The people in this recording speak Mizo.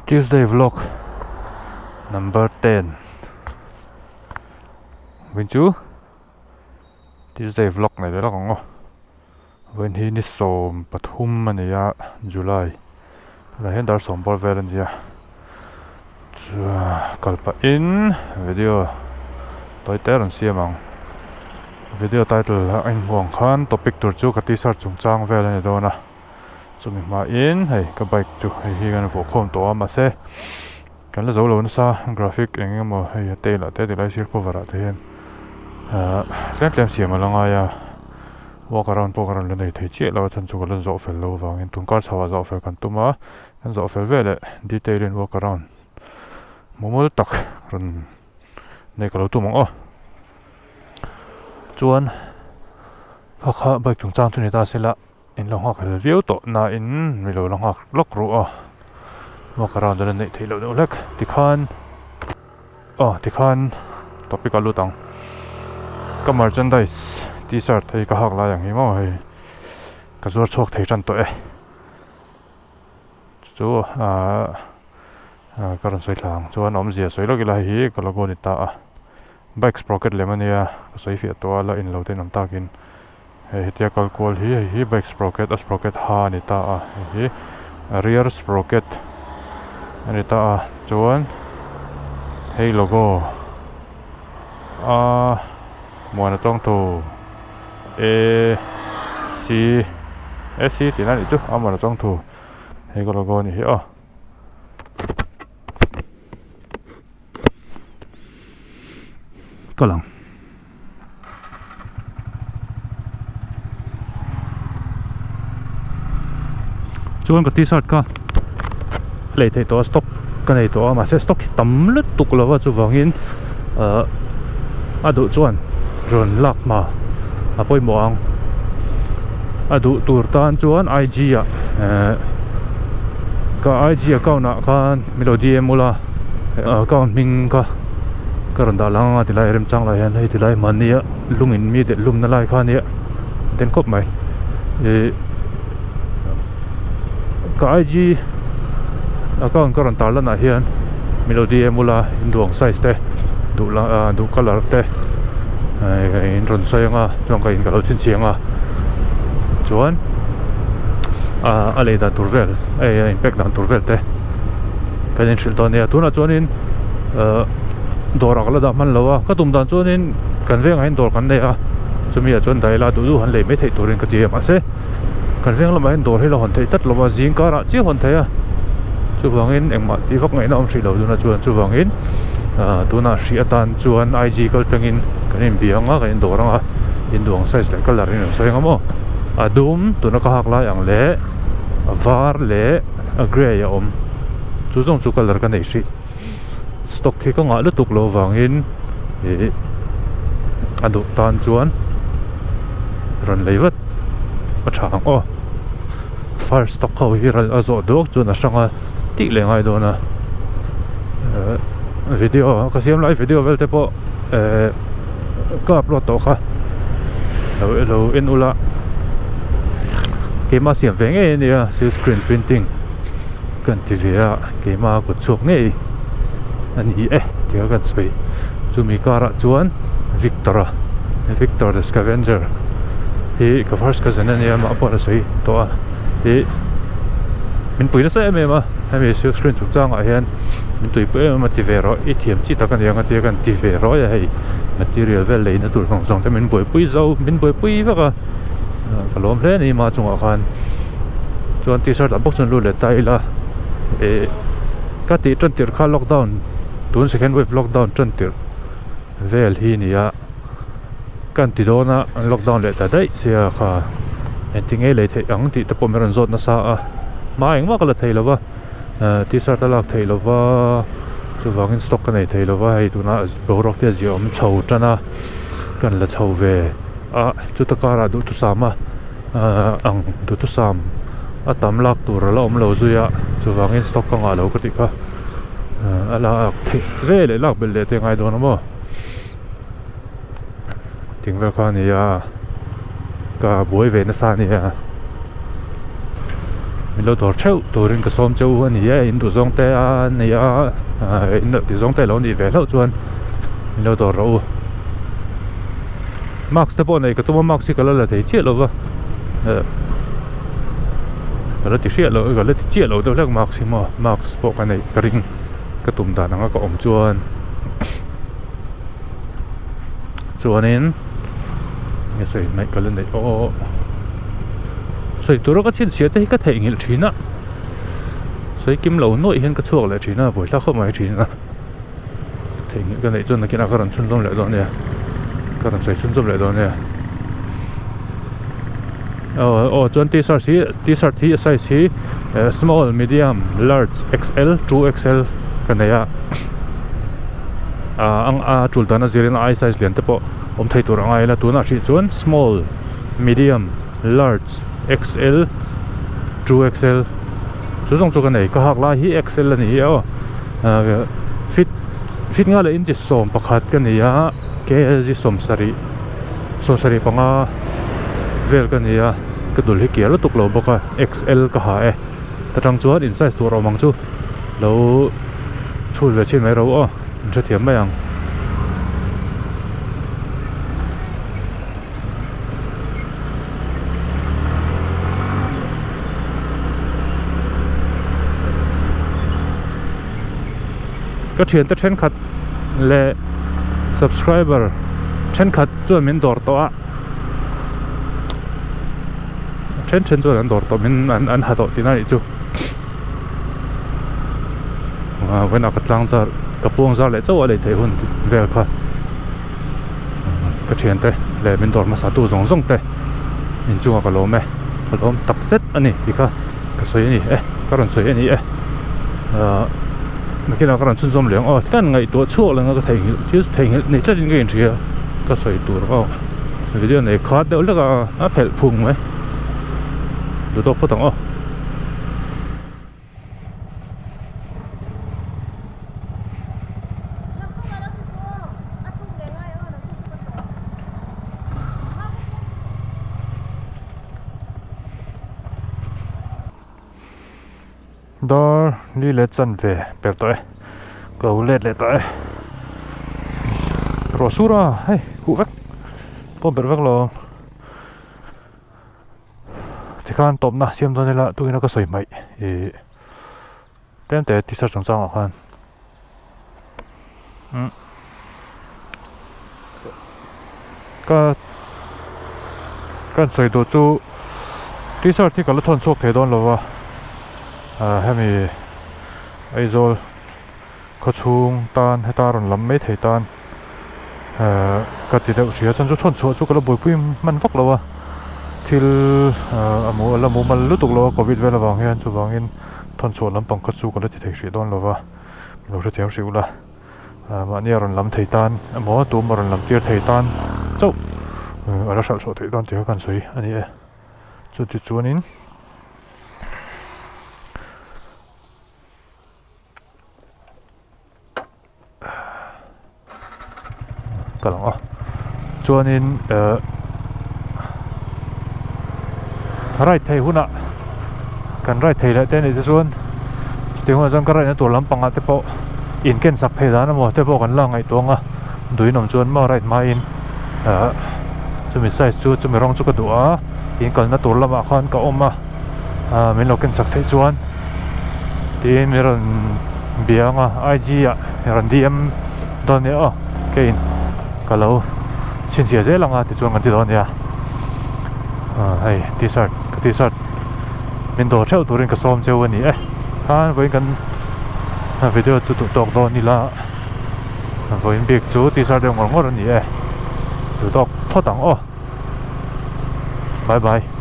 Tuesday vlog number 10 Vawiin chu Tuesday vlog nei leh lawk ang aw Vawiin hi ni 13 a ni a July tunah hian dar sawm bawr vel a ni a chuan kal pahin video tawi te rawn siam ang video title a inhmu ang khan topic tur chu ka t-shirt chungchang vel a ni dawn a. Chumi hmain hei ka bike chu hei hi kan vuah khawm tawh a mahse kan la zo lo nasa graphic eng emaw hei a tail ah te tilai sir cover ah te hian ahh tlem tlem siam a la ngai a walk around pawh ka rawn la nei thei chiah lo a chhan chu ka la zawh fel loh avangin tun kar chho ah zawh fel kan tum a kan zawh fel veleh detail in walk around mumal tak rawn nei ka lo tum ang aw chuan kha kha bike chungchang chu ni ta se la. In lo nghak hlel viau tawh nain mi lo la nghak lawk ruh a, walk around an neih theih loh deuh hlek tikhan aw tikhan topic a lut ang ka merchandise t-shirt hei ka hak lai ang hi maw hei ka zuar chhuak thei tan tawh e chu ahh ka rawn sawi thla ang chuan awmzia sawi lawk ila hei hi ka logo a ni ta a bike sprocket lem a nia ka sawi fiah tawh a la in lo te in awm takin. Hei hetia kal kual hi hei hi bike sprocket a sprocket ha a ni ta a hei hi rear sprocket a ni ta a chuan hei logo a muan a tawng tu a c a c tih na nih chu a muan a tawng thu hei ka logo a nih hi aw. Ka lang. Chuan ka t-shirt kha lei theih tawh a stock ka nei tawh a mahse stock hi tam lutuk lo va chuvangin ahh a duh chuan rawn lak hma a pawimawh ang a duh tur tan chuan I_G ah ehh ka I_G account ah khan min lo D_M ula account hming kha ka rawn dah lang anga tilai remchang lai hian hei tilai mahnia lung in mi delh hlumna lai kha ania den khawp mai ih ka I_G account ka rawn tar lan ah hian min lo D_M ula in duh ang size te duh la ah duh colour te in rawn sawi anga chuan ka in ka lo chhinchhiah anga chuan ah a lei dan tur vel a in pack dan tur vel te kan inhrilh dawn ania tunah chuanin ahh dawrah ka la dah hman lo a ka tum dan chuanin kan vengah hian dawr kan nei a chumi ah chuan daila duh duh han lei mai theih turin ka ti a mahse kan veng lamah hian dawr hi la hawn theih tlat lo a zing karah chiah hawn theih a chuvangin engmah tih vak ngaihna awm hrih lo tunah chuan chuvangin ahh tunah hrih atan chuan I G kal tangin kan inbia ang a kan indawr ang a induang size leh colour in an sawi ang a maw a dum tuna ka hak lai ang leh a var leh a grey a awm chu zawng chu colour ka nei hrih stock hi ka ngah lutuk loh vangin ih a duh tan chuan rawn lei vat a tha ang aw first stock ho hi ral a zawh duak chuan a hrang a tih leh ngai dawn a eh video ka siam lai video vel te pawh eh ka upload tawh kha lo lo en ula keimah siam ve ngei a nia silk screen printing kan ti ve a keimah kut chhuak ngei a ni e tih a kan sawi chumi karah chuan Victor a Victor the scavenger hi ka first cousin a nia amah pawh a sawi tawh a ih min pui nasa em em a hemi silk screen chungchang ah hian min tuipui em em a ti ve rawh i thiam chi tak a ni ang a tia kan ti ve rawih a hei material vel leina tur zawng zawng te min buaipui zo min buaipui vek a ka lawm hle a ni mah chungah khan chuan t-shirt ah bawk chuan lut leh ta ila ih ka tih tan tirh kha lockdown tun second wave lockdown tan tirh vel hi a ni a kan ti dawn a an lockdown leh ta daih sia kha engtin nge lei theih ang tih te pawh min rawn zawt nasa a hma engmah ka la thei lo va t-shirt a lak theih lo va chuvangin stock ka nei thei lo va hei tunah boruak te a ziahawm chho tan a kan la chho ve a chuta karah duhthusam a ang duhthusam a tam lak tur a la awm lo zui a chuvangin stock ka ngah lo ka tih kha a lak theih ve leh lak belh leh te a ngai dawn a maw. Ting vel kha a ni a ka buai ve nasa a nia Min lo dawr theuh turin ka sawm cheu a ni e, in duh zawng te a ni a, in lo tih zawng te lo nih ve hlauh chuan min lo dawr rawh u. Mask te pawh nei ka tum a, mask hi ka la la thei chiah lo va, ka la ti hriat loh, ka la ti chiah lo deuh hlek mask hi maw, mask pawh ka neih ka ring ka tum dan anga ka awm chuan chuanin nge sawi hnaih ka la neih aw aw sawi tura ka chhinchhiah te hi ka theihnghilh thin a sawi kim lo nuaih hian ka chhuak leh thin a buaithlak khawp mai thin a theihnghilh ka neih chuan nakinah ka rawn chhunzawm leh dawn nia ka rawn sawi chhunzawm leh dawn nia aw aw chuan t-shirt hi t-shirt hi a size hi small medium large xl 2xl ka nei a. A tul dan a zirin a ai size lian te pawh awm thei tur a ngai ila tunah hrih chuan small medium large xl 2xl chu zawng chu ka nei ka hak lai hi xl a ni hi aw fit fit nga leh inchi 11 ka ni a kg 70 75 vel ka ni a ka dul hi kiar lutuk lo bawk a xl ka ha e ta tang chuan in size tur a awm ang chu lo chhut ve chhin mai ro aw in hrethiam mai ang. Ka thiante thenkhat leh subscriber thenkhat chuan min dawr tawh a then then chuan an dawr tawh min an ha tawh tihna a nih chu. Vawiinah ka tlang zar ka puang zar leh chauh a lei theih hun vel kha ka thiante leh min dawr hmasa tu zawng zawng te inchungah ka lawm e ka lawm tak zet a ni tih kha ka sawi a ni e ka rawn sawi a ni e ahh nakinah ka rawn chhunzawm leh ang aw kan ngaihtuah chhuak leh ang a ka theihnghilh thil theihnghilh nei tlatin ka inhria ka sawi tur aw video nei khat deuh hlek a a phelh phung mai duh tawk phawt ang aw. Dar li leh chan ve per tawh e ka lo let leh tawh e ruah sur a hei huh vek pawm ber vek lo. Tikhan tawpna siam dawn ila tukin a ka sawi hmaih ih tlem te t-shirt chungchang ah khan umm ka kan sawi duh chu t-shirt hi ka la thawn chhuak thei dawn lo va ah hemi Aizawl khawchhung tan heta rawn lam mai thei tan ehh ka ti deuh hria chuan chu chhawn chhuah chu ka la buaipui hman vak lo a thil ehh a mu a la mumal lutuk lo a covid vel avang hian chuvangin thawn chhuah lampang kha chu ka la ti thei hrih dawn lo va lo hrethiam hrih ula ehh mahni a rawn lam thei tan emaw tum a rawn lam tir thei tan chauh a la hralh chhuah theih dawn tih kha kan sawi a ni e chuti chuanin. Ka lang a chuanin ehh ride thei hunah kan ride thei leh te anih te chuan chutiang hunah chuan ka ride na tur lampangah te pawh in ken sak thei dan emaw te pawh kan la ngaihtuah ang a duhin awm chuan maw ride hmain ehh chumi size chu chumi rawng chu ka duh a in kalna tur lamah khan ka awm a. ah min lo ken chak theih chuan tiin min rawn bia ang a IG ah min rawn DM dawn nia aw keiin ka lo chhinchhiah zel ang a tichuan kan ti dawn nia ah hei t-shirt ka t-shirt min dawr theuh turin ka sawm cheu a ni e khan vawiin kan video chu duh tawk dawn ila vawiin bik chu t-shirt deuh ngawr ngawr a ni e duh tawk phawt ang aw bye bye.